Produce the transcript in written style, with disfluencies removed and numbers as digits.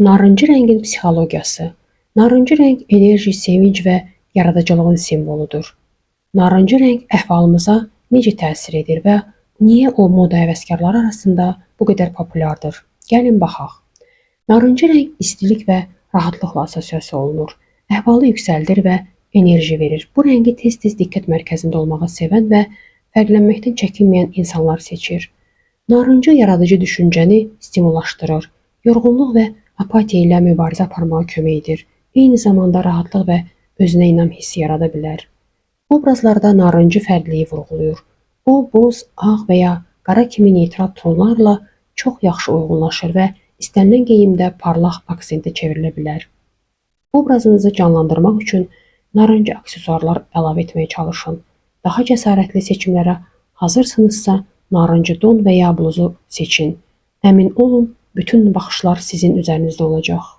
Narıncı rəngin psixologiyası. Narıncı rəng enerji, sevinc və yaradıcılığın simvoludur. Narıncı rəng əhvalımıza necə təsir edir və niyə o moda həvəskarları arasında bu qədər populyardır? Gəlin baxaq. Narıncı rəng istilik və rahatlıqla assosiasiya olunur. Əhvalı yüksəldir və enerji verir. Bu rəngi tez-tez diqqət mərkəzində olmağı sevən və fərqlənməkdən çəkinməyən insanlar seçir. Narıncı yaradıcı düşüncəni stimullaşdırır. Yorğunluq və apatiya ilə mübarizə aparmağa kömək edir. Eyni zamanda rahatlıq və özünə inam hissi yarada bilər. Obrazlarda narıncı fərqliliyi vurğulayır. O, boz, ağ və ya qara kimi neytral tonlarla çox yaxşı uyğunlaşır və istənilən geyimdə parlaq aksentə çevrilə bilər. Obrazınızı canlandırmaq üçün narıncı aksesuarlar əlavə etməyə çalışın. Daha cəsarətli seçimlərə hazırsınızsa, narıncı don və ya bluzu seçin. Əmin olun, bütün baxışlar sizin üzərinizdə olacaq.